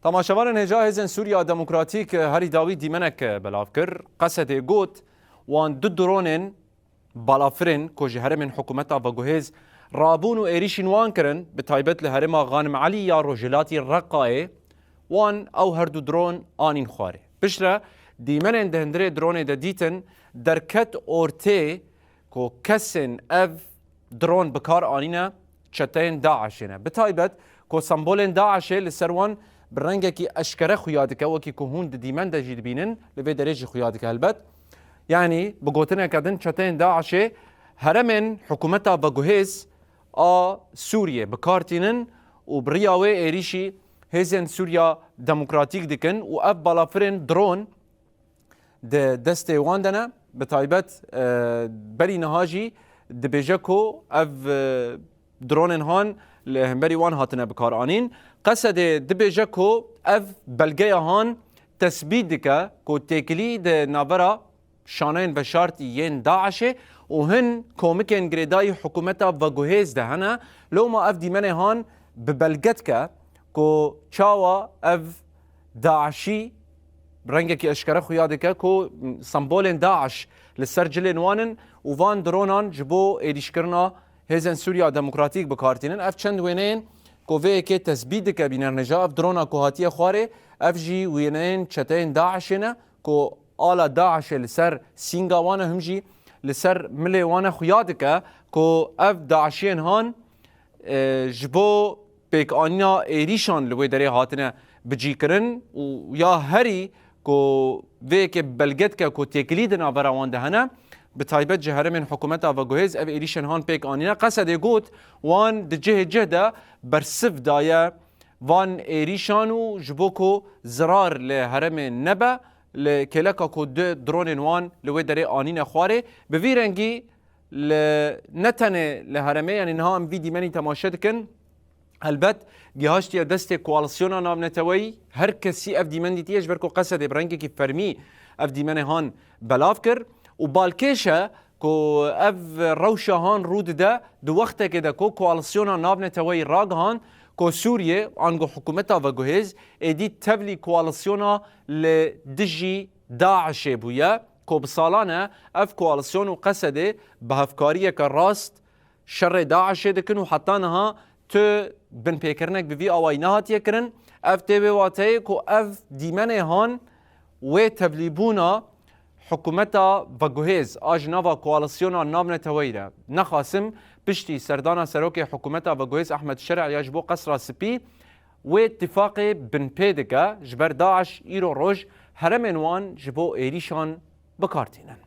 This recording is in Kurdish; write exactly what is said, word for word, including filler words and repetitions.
Temaşevanên hêja, Hêzên Sûriya Demokratîk herî dawî dîmenek belav kir. Qesedê got, wan du dronên balafirên ku ji herêmên hikûmeta veguhêz rabûn û êrîşîn wan kirin, bi taybet li herêma Xanim Elî ya rojhilatî Reqayê, wan ew her du dron anîn xwarê. Piştre dîmenên di hundirê dronê de dîtin, derket ortê ku kesên ev dron bi kar anîne çeteyên DAIŞê ne. Bi taybet ku sembolên DAIŞê li ser wan bi rengekî eşkere xuya dike, wekî ku hûn di dîmen de jî dibînin, li vê derê jî xuya dike helbet. Yanî bi gotineke din çeteyên DAIŞê herêmên hikûmeta veguhêz a Sûriyê bi kar tînin û bi riya wê êrîşî Hêzên Sûriya Demokratîk dikin û ev balafirên dron di destê wan de ne. Bi taybet, e, berî niha jî dibêje ku ev, e, dronên han li hemberî wan hatine bikaranîn. Qesedê dibêje ku ev belgeya han tesbît dike ku têkilî di navbera şaneyên veşartî yên DAIŞê û hin komikên girêdayî hikûmeta veguhêz de hene. Loma ev dîmenê han bi belge dike ku çawa ev DAIŞî rengekî eşkere xuya dike ku sembolên DAIŞ li ser cilên wan in û van dronan ji bo êrîşkirina Hêzên Sûriya Demokratîk bi kar tînin. Ev çend wêneyên ku vê yekê tesbît dike bînerneja, ev drona ku hatiye xwarê, ev jî wêneyên çeteyên DAIŞê ne ku ala DAIŞê li ser sînga wan e, him jî li ser milê wan e, xuya dike ku ev DAIŞiyên han, e, ji bo pêkanîna êrîşan li wê derê hatine bicîkirin û ya herî ku vê yekê belge dike ku têkilî di navbera wan de hene, bi taybet ji herêmên hikûmeta veguhêz ev êrîşên han pêk anîne. Qesedê got, wan di cihê cih de bersiv daye van êrîşan û ji bo ku zirar li herêmê nebe, li kêleka ku du dronên wan li wê derê anîne xwarê, bi vî rengî li, ne tenê li herêmê, yanî niha em vî dîmenî temaşe dikin, helbet gihaştiye destê koalîsyona navneteweyî, her kesî ev dîmen dîtiye, ji ber ku Qesedê bi rengekî fermî ev dîmenê han belav kir û balkêş e ku ev rewşa han rû dide di wextekê de ku koalîsyona navneteweyî ragihand ku Sûriye, ango hikûmeta veguhêz, êdî tevlî koalîsyona li dijî DAIŞê bûye, ku bi salan e ev koalîsyon û Qesedê bi hevkariyeke rast şerê DAIŞê dikin û heta niha tu binpêkirinek bi vî awayî nehatiye kirin. Ev tê wê wateyê ku ev dîmenê han wê tevlîbûna hikûmeta veguhêz a ji nava koalîsyona navneteweyî re, nexasim piştî serdana serokê hikûmeta veguhêz Ehmed Şer'a ya ji bo Qesra Spî, wê tifaqê binpê dike, ji ber DAIŞ îro roj herêmên wan ji bo êrîşan bi kar tînin.